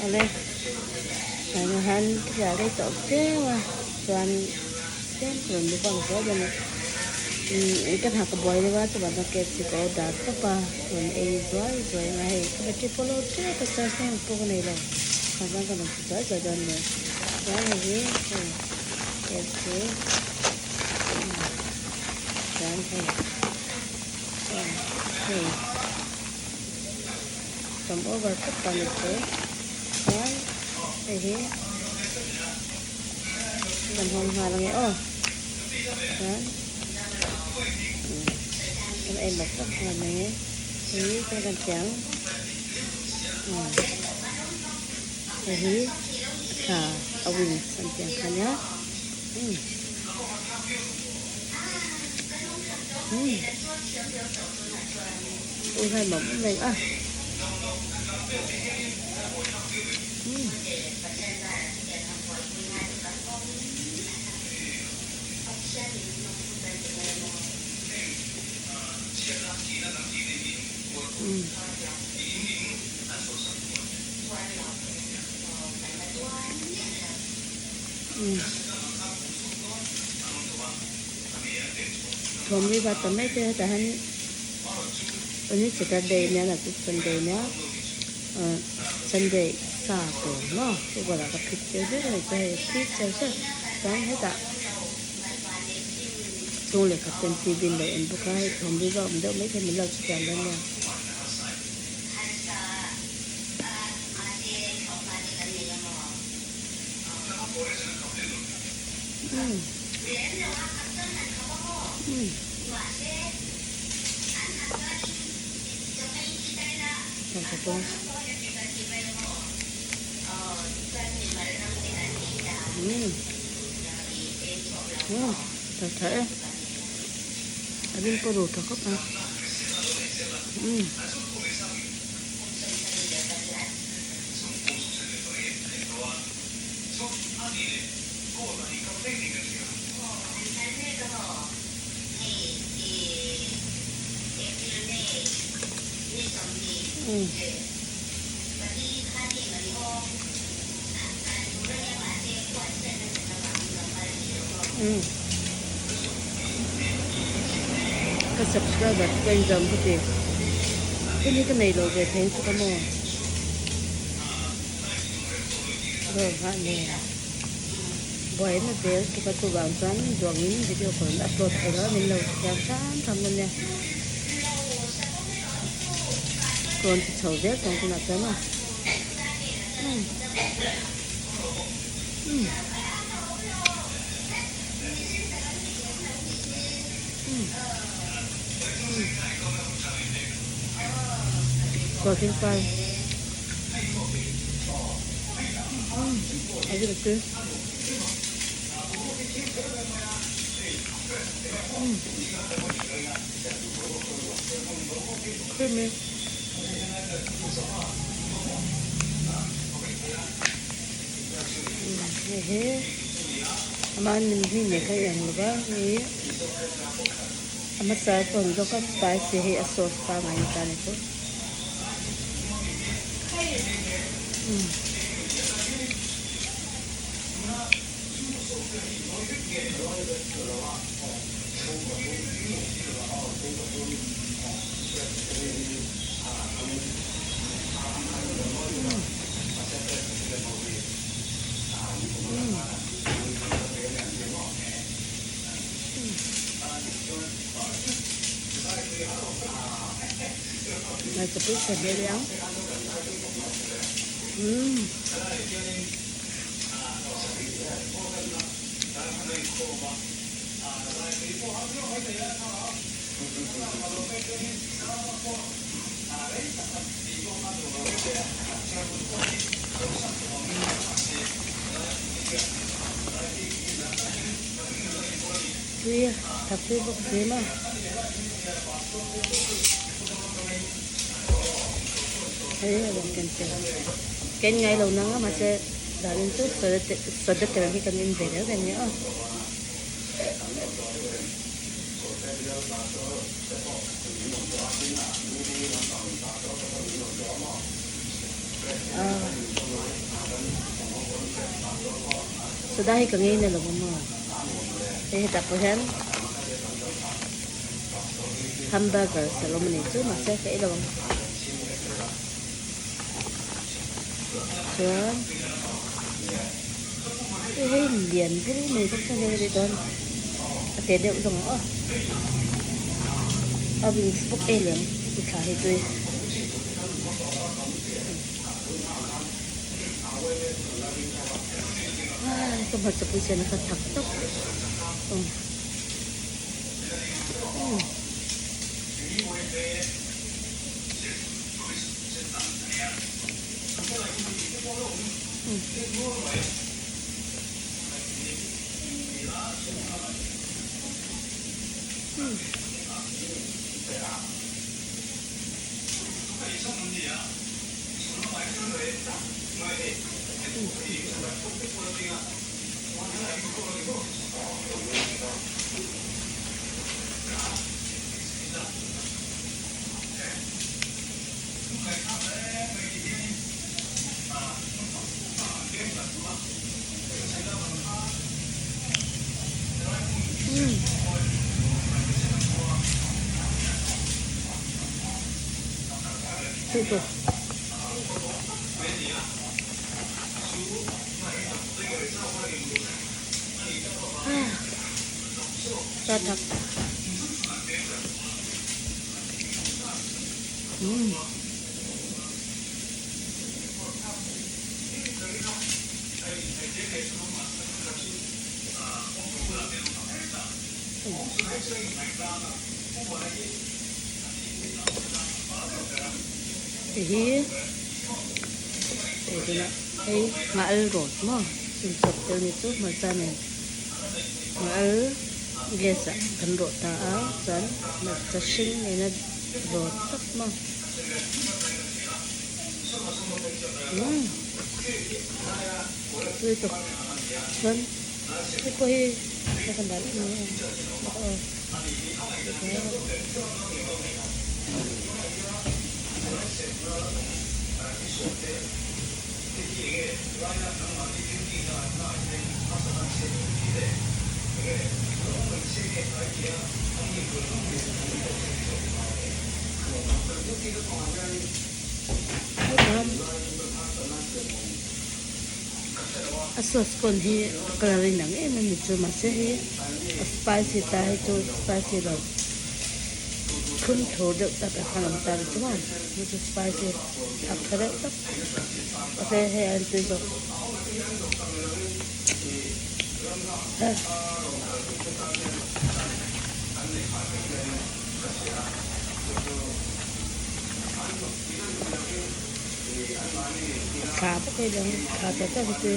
Awle tunah hian ka hriat rei tawh viau a chuan tlem ka rawn mukbang zel dawn a umm ka hna ka buai deuh a chuvang chuan KFC ka order tawp a rawn ei zuai zuai ang a hei ka battery pawh low tep a charge na em pawh ka nei lo chuvang chuan ka rawn ti zuai zuai dawn a ni chuan hei hi hei KFC chuan hei hei. Tam over tlat ta ni chu chuan hei hi kan hawng nghal ange aw chuan kan ei mawp mawp nghal mai e hei hi chuan kan tiang hei hi a tha a wings an tih ang kha nia umm. Ui hai mawm em em a. Umm. Umm. Umm. Thawm ri va tam mai te hetah hian Tuni Saturday nia na chu Sunday nia ah Sunday sa tur maw tukverh ah ka phit tir vek a ni chuan hei phit cheu cheu chuan hetah chhung leh khat ten TV an lo en bawk a hei thawm ri va awm deuh maithei min lo chutiang dawn nia. Tha tha e a ring pawh ro tha khawp a umm. Ka subscriber te ka inzawm ka ti hei hi ka nei lo ve thei chu ka maw dawr nghah nen buaina zel tuk a chuvang chuan duangin video ka rawn upload thei lo a min lo hrethiam hram hram dawn nia ka rawn ti chho zel tawng tunah chuan maw umm umm umm umm sawhthing par. Creamy. Hehe aman min hmi nei kha i ang lo va hei a hmasa chuan zawk a spicy hei a sauce pangngai ni ta ni chu. Hmarchapui chhe hmel i ang umm. Tui a tha tui bawk si maw. Hei a rawn ken tel ken ngai lo nang a mahse danin chu soda te soda tel hi kan in ve reuh reng nia aw. Aw. Soda hi ka ngei na lo a maw? Hei hetah pawh hian hamburger sa lawm a ni chu mahse ka ei lo ang. Chuan hei hei lian bur mai bawk chuan hei a dawn a te deuh zawng ang aw. A wings bawk ei leh ang i thla hi tui. Ka hmarcha pui sian a kha thak tawp. Cha thak. Umm. Hei hi hei nghal rawt maw chhunchawp tel ni chu hmarcha nen nghal gas ah kan rawh ta a chuan hmarcha hring nena rawt tak maw umm tui tawk chuan hei pawh hi ka kan dah leh mai a aw. A sauce kawn hi a colour in ang em em ni chu mahse hei a spicy ta hi chu spicy lo thlum thur deuh tak a khan awm ta ni chu maw chu chu spicy thak tha deuh tak mahse hei a entui zawk Thla bawk hi lang thla tawh tak hi chu.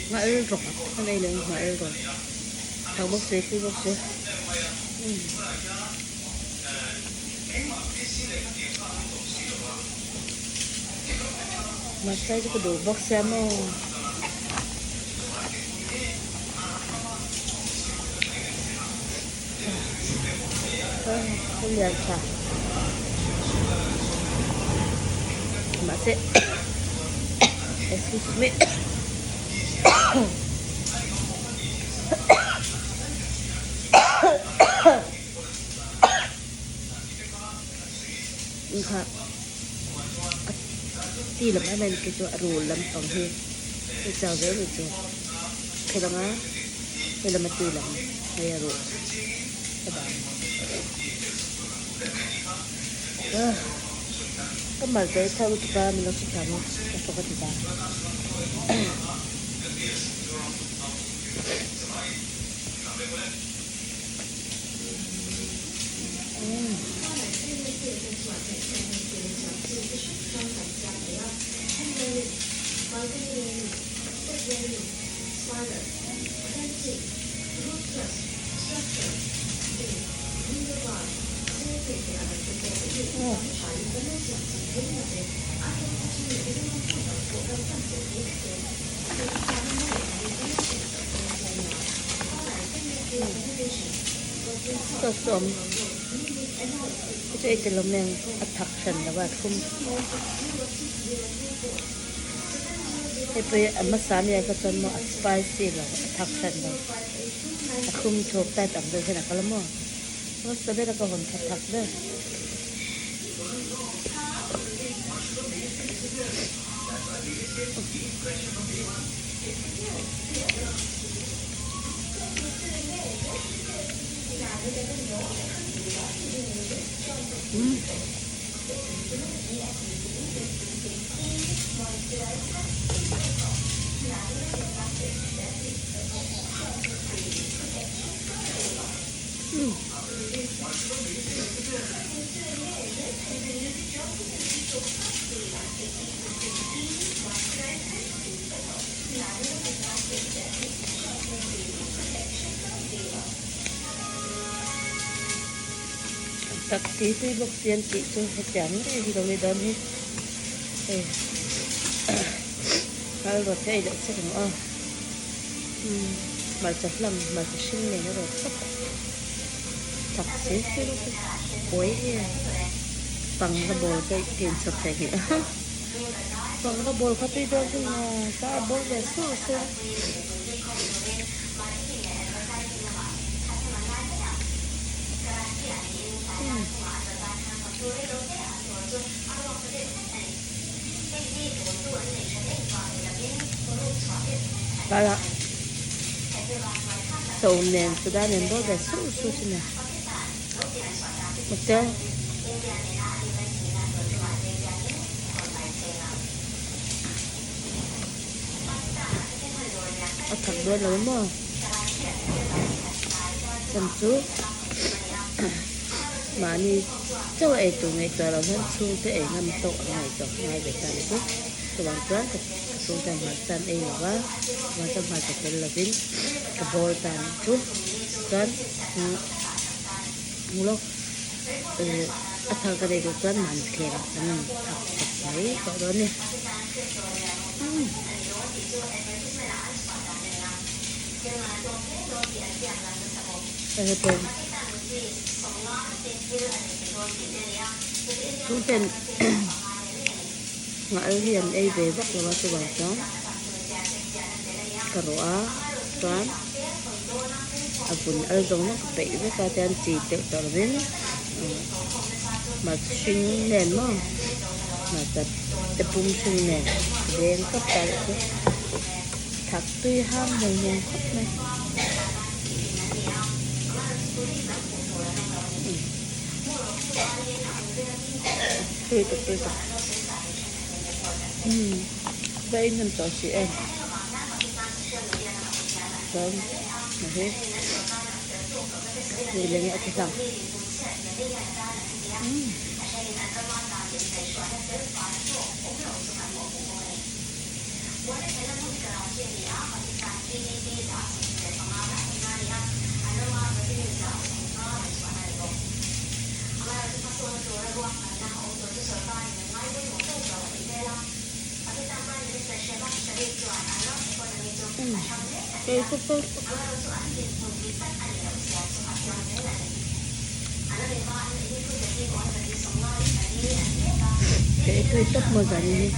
Ngah rawk kan ei leh ang ngah rawk thak bawk si tui bawk si Hmarcha hi chu ka duh bawk sia maw. Ka lian tha. Mahse excuse me. Kha a chi lam em em khi chu a rul lampang hi i chau ve ni chu thil anga he lama chi lam hei a ruh a dah ka mal te thar lutuk a min lo hre thiam a ka hrawk a ti ta. Sauce awm chu ei tel awm em a thak hran lo a thlum hei pawh hi a hmasa ami ah kha chuan maw a spicy lo a thak hran lo a thlum thuk type ang deuh hian a kal a maw a hmasa ber a ka hawn tha thak ber. Tak si tui bawk si an tih chu hetiang ngei hi lo ni dawn hi hei ngal rawt hi a ei leh chiah ang aw hmarcha hlang hmarcha hring nen a rawt tawp a tak si tui bawk si kawi pang la bawl ka inchhawp theih nghilh a. Panga bawl kha tui dawn chu maw tar bawl ve suh suh a. Tara so nen soda nen bawl ve suh suh chu ni. Hotel. A thak dawn lo maw chhan chu mahni chauh a ei tur ngaihtuah loh hian chhungte ei ngam tawk ang ngaihtuah ngai ve ta ni chu chuvang chuan ka chhungte hmarcha an ei lova chuvang chuan hmarcha tel lovin ka bawl ta ni chu chuan lawk a thar ka neih duh chuan mahni thler ah kan in thak chawp mai tawh dawn a ni. Chhungten nghal hi an ei ve vak lo a chuvang chuan ka rawh a chuan a vun al zawng zawng ka peih vek a chuan chi teuh tawh lovin hmarcha hring nen maw hmarcha te pum hring nen veng tawp ta leh chu thak tui ham hmel hmel khawp mai. Tui tak tui tak umm va in hnem tawh si em chuan hei hi leng a ti hlang umm. Ka ei tui tawp maw zan hi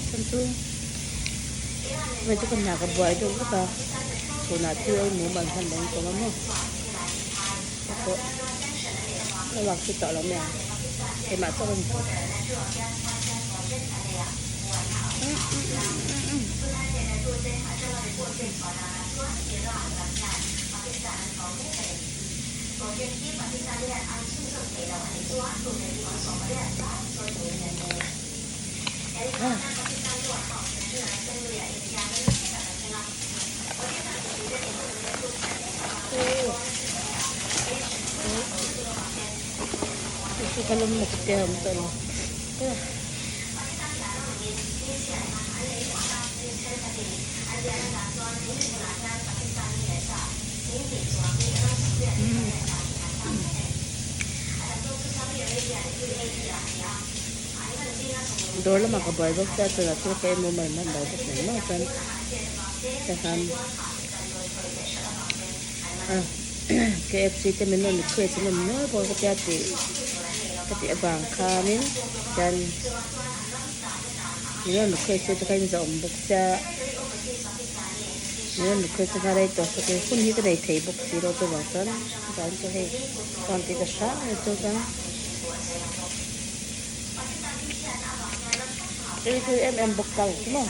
chuan chu hei chu ka hna ka buai deuh vek a chhunah thil ei mumal hman lo an tawm a maw hei pawh ka lak chu tawh lo mai ang keimah chauh a ni tawh. Dawr lamah ka buai bawk sia chutah chu ka emaw mai hman lo bawk nen maw chuan tikhan KFC te min rawn request an awm nual bawk a ka tia tih ka tih avang khanin chuan min rawn request te chu kha in zawm bawk sia. Min rawn request a rei tawh sak e hun hi ka nei thei bawk si lo chuvang chuan zan chu hei chuan tih ka hrang a ni chu chuan ei tui em em bawk ta lo chu maw.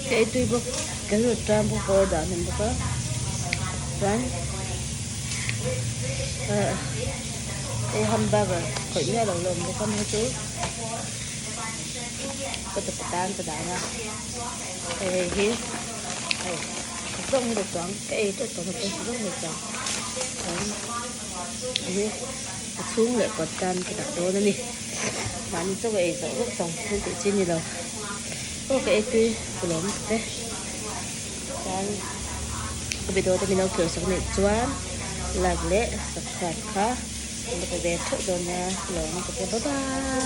Ka ei tui bawk ka rilru tan bawk a order an awm bawk a chuan ahh hei hamburger khawih miah lo la awm bawk a hei chu. Ka tupa tan ka dan a hei hei hi hei zawng hi la chuang ka ei tawh tawh maw chuan zawng hi la chuang chuan hei hi a chhung leh kawt tan ka dah dawn a ni mahni chaw ka ei zawh vek tawh thil tih chi a ni lo aw ka ei tui ka lawm te chuan ka video te min lo thlir sak anih chuan like leh subscribe kha. Ka pe ve theuh dawn nia lawm ka ti bye bye.